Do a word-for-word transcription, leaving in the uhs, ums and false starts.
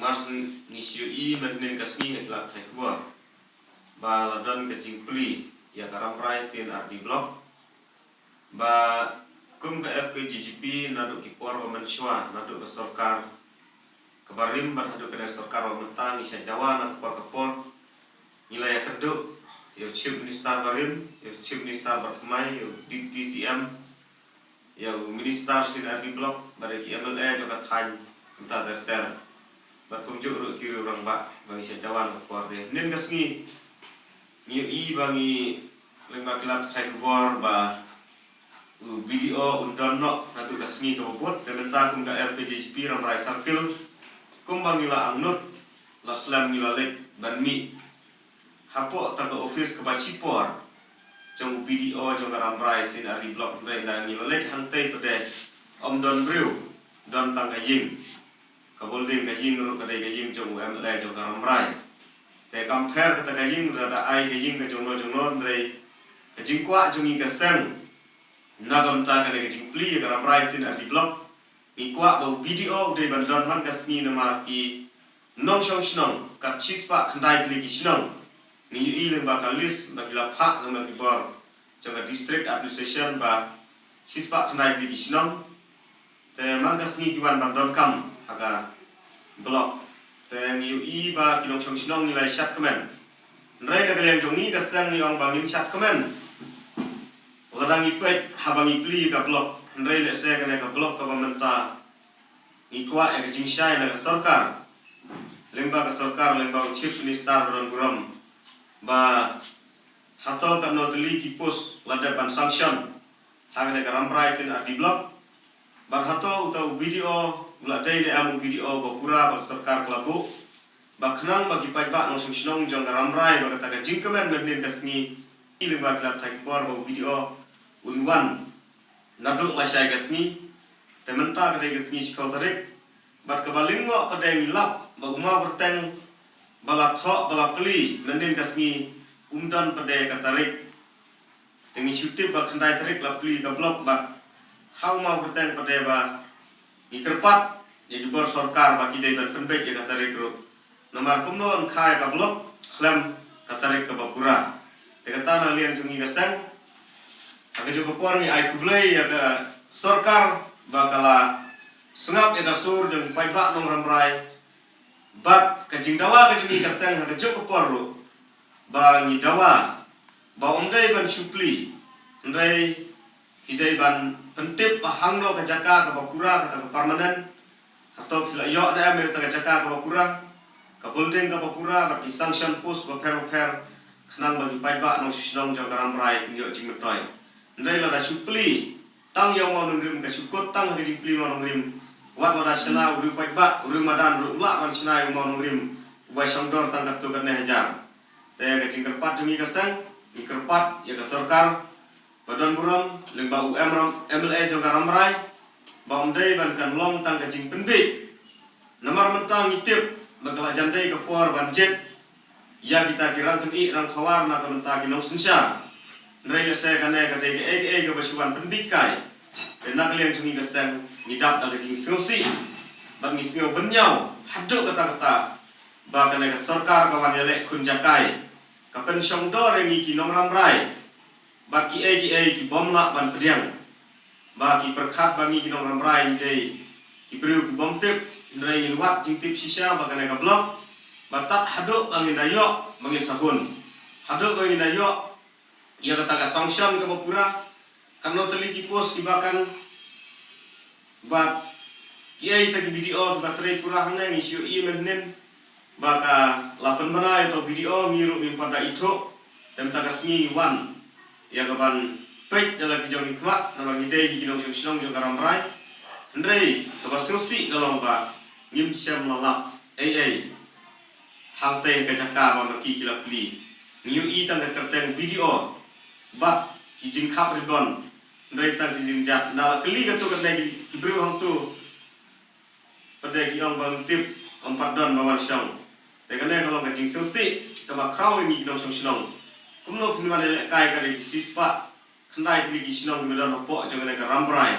Mar shen ngi shu ïohi mynhynnin ka sngi ha ki lad pathai khubor ba la don ka jingplie ïa ka Rambrai C and RD Block. Ba kum ka F K J G P naduh ki por ba mynshuwa, naduh ka sorkar kaba rim bad haduh kane ka sorkar ba mynta ngi shait dawa na ka por ka por. Ngi la ïakynduh ïa u Chief Minister barim, ïa u Chief Minister bathymmai, ïa u Deputy C M, ïa u Minister C and RD Block, bad ïa ki M L A jong ka thaiñ kumta ter ter. Bad kumjuh ruh ki riew rangbah ba ngi shait dawa na ka por de. Hynnin ka sngi ngi ïohi ba ngi lyngba ki lad pathai khubor ba u B D O un don noh naduh ka sngi kaba bud, te mynta kum ka F K J G P Rambrai Circle, kumba ngi la angnud, la slem ngi la leit ban mih hapoh ta ka office kaba shipor jong u B D O jong ka Rambrai C and RD Block, hynrei nda ngi la leit hangtei pat de ym don briew, don tang ka ïing. Ka building ka ïing ruh ka dei ka ïing jong u M L A jong ka Rambrai. Te kam pher kata ka ïing, lada ai ka ïing ka jongno jongno, hynrei ka jingkwah jong ngi ka seng na ka bynta kane ka jingplie ïa ka Rambrai C and RD Block. Ngi kwah ba u B D O u dei ban don man ka sngi namar ki nongshong shnong kat shispah khyndai tylli ki shnong. Ngi ïohi lyngba ka list ba ki la phah lyngba ki bor jong ka District Administration ba shispah khyndai tylli ki shnong. Te man ka sngi ki wan ban donkam ha ka block. Te ngi ïohi ba ki nongshong shnong ngi la ïa shad kmen. Hynrei na ka liang jong ngi ka seng ngi ong ba ngin shad kmen lada ngi peit haba ngi plie ka block. Hynrei lehse kane ka block kaba mynta ngi kwah ïa ka jingshai na ka sorkar, lyngba ka sorkar, lyngba u Chief Minister ba don burom, ba hato katno tylli ki post la dep ban sanction ha kane ka Rambrai C and RD Block. Bad hato uta u B D O u la dei ne em u B D O ba pura ba ka sorkar ka la buh ba khnang ba ki paidbah nongshong shnong jong ka Rambrai ba kata ka jingkmen mynhynnin ka sngi, lyngba ki lad pathai khubor ba u B D O un wan naduh lashai ka sngi. Te mynta ka dei ka sngi shiphew tarik. Bad kaba lyngngoh pat de ngi lap ba u maw kyrteng ba la thoh ba la plie mynhynnin ka sngi um don pat de ka tarik. Te ngi shu tip ba khyndai tarik la plie ka block bad ha u maw kyrteng pat de ba ngi kyrpad ïa ki bor sorkar ba ki dei ban pynbeit ïa ka tarik ruh. Namar kumno yn kha ïa ka block khlem ka tarik kaba pura. Te kata na liang jong ngi ka seng, ha kajuh ka por ngi ai khublei ïa ka sorkar ba ka la sngap ïa ka sur jong ki paidbah nong Rambrai. Bad ka jingdawa ka jong ngi ka seng ha kajuh ka por ruh ba ngi dawa ba ym dei ban shu plie, hynrei ki dei ban pyntip ba hangno ka jaka kaba pura, kata ka permanent. Hato ki la ïoh ne em ïa kata ka jaka kaba pura, ka building kaba pura bad ki sanction post bapher bapher, khnang ba ki paidbah nongshong shnong jong ka Rambrai kin ïoh jingmyntoi. Hynrei lada shu plie tang ïa u mawnongrim, ka shu kut tang ha ka jingplie mawnongrim. Wat lada shna u riew paidbah, u riew madan ruh u lah ban shna ïa u mawnongrim uba shongdor tang katto katne hajar. Te ka jingkyrpad jong ngi ka seng, ngi kyrpad ïa ka sorkar ba don burom lyngba u M R, M L A jong ka Rambrai, ba ym dei ban kan long tang ka jingpynbeit. Namar mynta ngi tip ba ka la jan dei ka por ban jied ïa kita ki rangkynïeh rangkhawar na ka bynta ki nongsynshar. Hynrei lehse kane ka dei kaei kaei kaba shu wan pynbeit kai. Te na ka liang jong ngi ka seng ngi dap da ka jingsngewsih bad ngi sngew bynñiaw haduh katta katta ba kane ka sorkar ka wan ïaleh khun jakai, ka pynshongdor ïa ngi ki nong Rambrai bad kiei kiei ki bym lah ban pdiang. Ba ki pyrkhat ba ngi ki nong Rambrai ngi dei ki briew ki bym tip, hynrei ngin wad jingtip shisha ba kane ka block ba tad haduh ba ngin da ïoh ba ngin sahun, haduh ba ngin da ïoh ïa kata ka sanction kaba pura, katno tylli ki post kiba kan, bad kiei kita ki B D O kiba trei pura hangne. Ngi shu ïohi mynhynnin ba ka la pynbna ïa uta u B D O, ngi ruh ngim pat da ithuh. Te mynta ka sngi ngi wan ïa ka ban peit da la ki jong ki khmat namar ngi dei ki nongshong shnong jong ka Rambrai. Hynrei kaba sngewsih ka long ba ngim shym la lap ei ei hangtei ka jaka ba ma ki ki la plie. Ngi ïohi tang ka kyrteng B D O bad ki jingkhap ribbon, hynrei tang ki jingjat. Nda la kylli katto katne ki briew hangto pat de ki ong ba ym tip, ym pat don ba wan shong. Te kane ka long ka jingsngewsih kaba khraw ïa ngi ki nongshong shnong. Kumno phin wan ïalehkai ka dei ki shispah khyndai tylli ki shnong kiba don hapoh jong kane ka Rambrai.